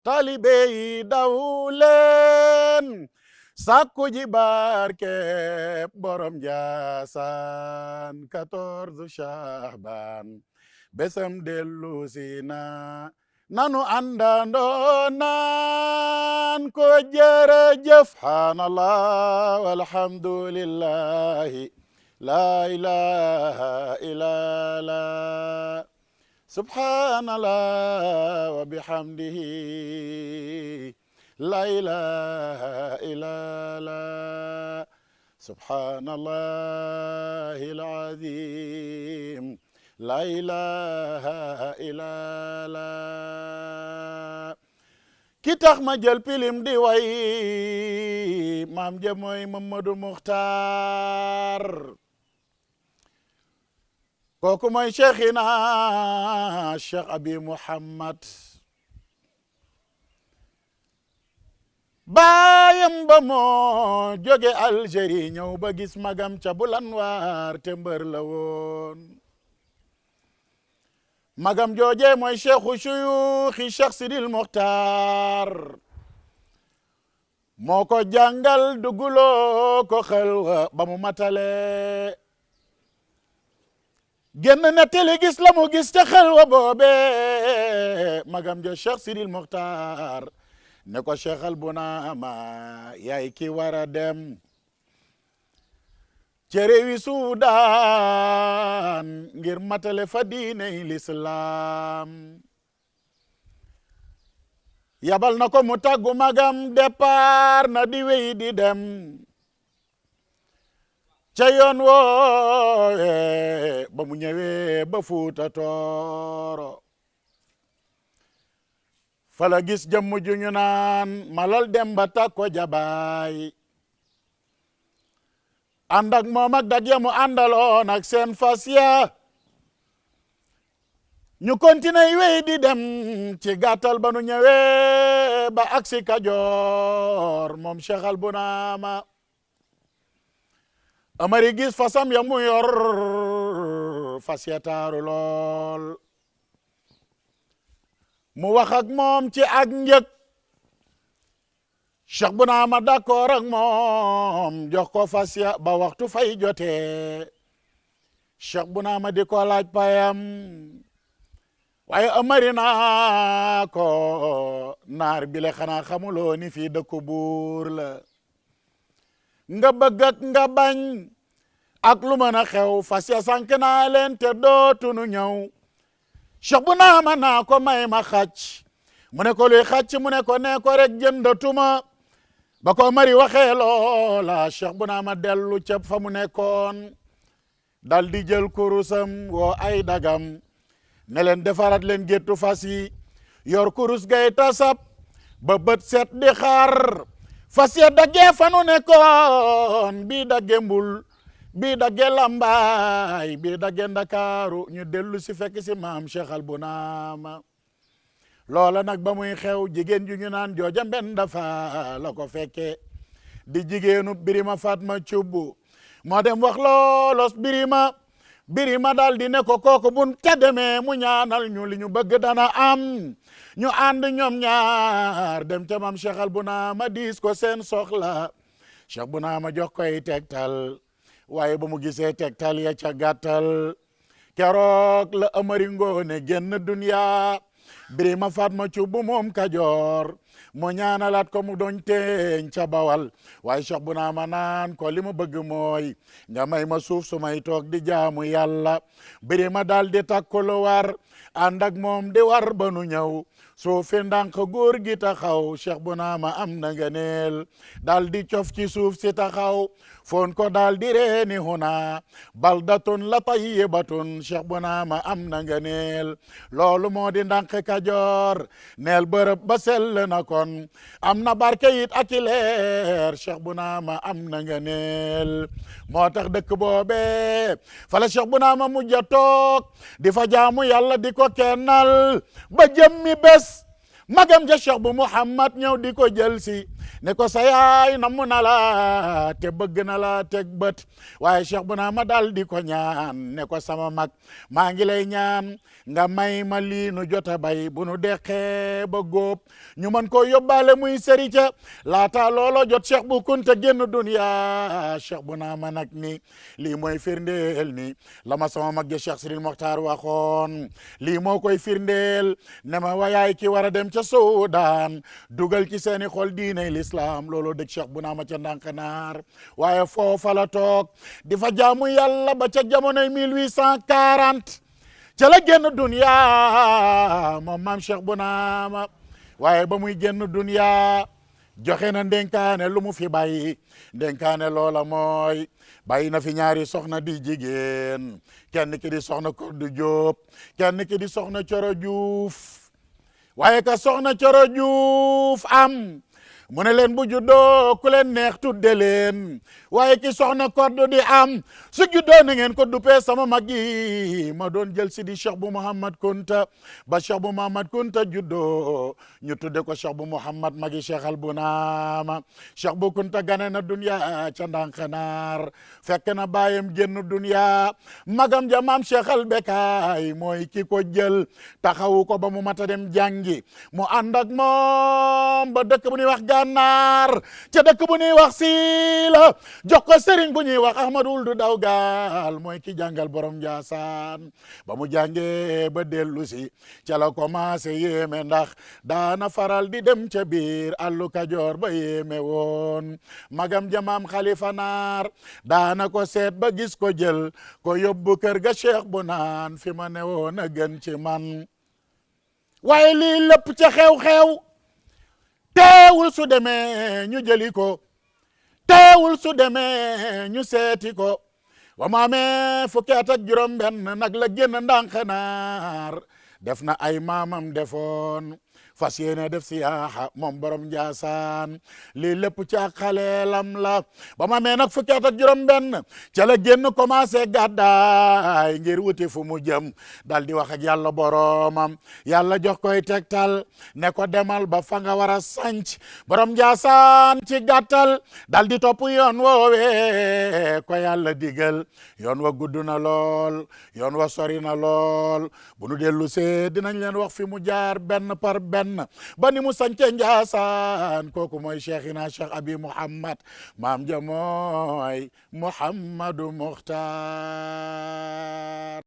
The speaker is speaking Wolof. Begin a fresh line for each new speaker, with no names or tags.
taalibe yi daw leen sàkku ji barke borom Njaasaan 14 Shahban besam dellu si na nanu àndandoo naan ko jërëjëf subhanallah walhamdulillahi la ilaha illallah subhanallah wa bihamdihi la ilaha illallah subhanallahil azim la ilaha illallah ki tax ma jël pilim di way maam ja mooy Mamadou Muxtaar kooku mooy cheikhina cheikh abi muhammad baayam ba moo jóge Algérie ñëw ba gis magam ca Bulanwaar te mbër la woon magam jooje mooy cheikhu shuyuxi cheikh sidil muxtaar moo ko jàngal duguloo ko xelwa ba mu matale génn na télé gis la mu gis ca xelwa boobe magam jo cheikh sidil muxtaar ne ko cheikh al bunaama yaay ki war a dem ca réewi Suudaan ngir matale fa diiney lislaam yabal na ko mu tàggu magam départ na di wéy di dem ca yoon woowe ba mu ñëwee ba Fuuta Tooro fala gis jëmm ju ñu naan Malal Demba Takko Jabaay ànd ak moom ak dag ya mu àndaloon ak seen fas ya ñu continuer wéy di dem ci gàttal ba nu ñëwee ba aksi Kajoor moom Cheikh al Bunaama amari gis fasam ya mu yor fas ya taaru lool mu wax ak moom ci ak njëg Cheikh Bunaama d'accord ak moom jox ko fas ya ba waxtu fay jotee Cheikh Bunaama di ko laaj payam waaye amari naa ko naar bi le xanaa xamuloo ni fii dëkku buur la nga bëgg ak nga bañ ak lu mën a xew fas ya sànk naa leen te dootunu ñëw Cheikh Bunaama naa ko may ma xàcc mu ne ko luy xàcc mu ne ko nee ko rek jëndatuma ba ko mari waxee loola Cheikh Bunaama dellu ca fa mu nekkoon dal di jël kurusam woo ay dagam ne leen defaraat leen géttu fas yi yor kurus gay tasab ba bët set di xaar fas ya daggee fa nu nekkoon bii dagge mbul bii dagge lambaay bii dagge ndakaaru ñu dellu si fekk si maam Cheikh al Bunaama loola nag ba muy xew jigéen ju ñu naan jooja mbenda fa la ko fekke di jigéenu Birima Fatma Cubbu moo dem wax loolos Birima daal di ne ko kooku bun ca demee mu ñaanal ñu li ñu bëgg dana am ñu ànd ñoom ñaar dem ca maam Cheikh al Bunaama diis ko seen soxla Cheikh Bunaama jox koy tegtal waaye ba mu gisee tegtal ya ca gàttal keroog la Amari Ngoone génn dunya Birima Fatma Cubbu moom Kajoor mu ñaanalaat ko mu doon teeñ ca Bawal waaye Cheikh Bunaama naan ko li mu bëgg mooy nga may ma suuf su may toog di jaamu yàlla Birima daal di takku lu war ànd ak moom di war ba nu ñëw suufi ndànk góor gi taxaw Cheikh Bunaama am na ngëneel daal di cof ci suuf si taxaw foon ko daal di reeni huna baldatun la tayyibatun Cheikh Bunaama am na ngëneel loolu moo di ndànk Kajoor neel bërëb ba sell na kon am na barke it ak i leer Cheikh Bunaama am na ngëneel moo tax dëkk boobe fala Cheikh Bunaama mujj a toog di fa jaamu yàlla di ko kennal ba jëmmi bés magam ja Cheikh bu Muhammad ñëw di ko jël si ne ko sa yaay namm na la te bëgg na la teg bët waaye Cheikh Bounama dal di ko ñaan ne ko sama mag maa ngi lay ñaan nga may ma lii nu jota bay bu nu deqee ba góob ñu mën koo yóbbaale muy sëri ca laata loolo jot Cheikh bu Kunta génn dunya Cheikh Bounama nag ni lii mooy firndeel ni la ma sama mag ja Cheikh Sidil Mokhtar waxoon lii moo koy firndeel ne ma wayaay ki war a dem ca Suudaan dugal ci seeni xol diiney l'islam looloo dëgg Cheikh Bounama ca Ndànkanaar waaye foofa la toog di fa jaamu yàlla ba ca jamonoy 1840 ca la génn dunya moom maam Cheikh Bounama waaye ba muy génn dunya joxe na ndenkaane lu mu fi bàyyi ndenkaane loola mooy bàyyi na fi ñaari soxna di jigéen kenn ki di soxna Koddu Jóob kenn ki di soxna Coro Juuf waaye ka soxna Coro Juuf am mu ne leen bu juddoo ku leen neex tudde leen waaye ki soxna Koddu di am su juddoo na ngeen ko duppee sama mag yi ma doon jël si di Cheikh bu Mouhamad Kunta ba Cheikh bu Mouhamad Kunta juddoo ñu tudde ko Cheikh bu Mouhamad magi Cheikh al Bounama Cheikh bu Kunta gane na dunya ca Ndànkanaar fekk na baayam génn dunya magam ja maam Cheikh al Bekaay mooy ki ko jël taxawu ko ba mu mata dem jàngi mu ànd ak moom ba dëkk bu ñuy wax Gànnaar ca dëkk bu ñuy wax Siila jox ko sëriñ bu ñuy wax Ahmadul du daw gaal mooy ki jàngal borom Njaasaan ba mu jàngee ba dellu si ca la commencé yéeme ndax daana faral di dem ca biir àllu Kajoor ba yéeme woon magam jamaam Xalifa Naar daana ko seet ba gis ko jël ko yóbbu kër ga Cheikh bu naan fi ma ne woon a gën ci man waaye lii lépp ca xew-xew teewul su demee ñu jëli ko teewul su demee ñu seeti ko wa ma amee fukki at ak juróom benn nag la génn Ndànkanaar def na ay maamam defoon fas yéene def siyaaxa moom borom Njaasaan lii lépp ci ak xaleelam la ba ma amee nag fukki at ak juróom benn ca la génn commencé gàddaay ngir wuti fu mu jëm dal di wax ak yàlla boromam yàlla jox koy tegtal ne ko demal ba fa nga war a sanc borom Njaasaan ci gàttal dal di topp yoon woowe ko yàlla digal yoon wa gudd na lool yoon wa sori na lool bu nu dellu see dinañ leen wax fi mu jaar benn par benn ba ni mu sance Njaasaan kooku mooy Cheikhina Cheikh Abi Mouhamad maam ja mooy Mouhamadou Mukhtar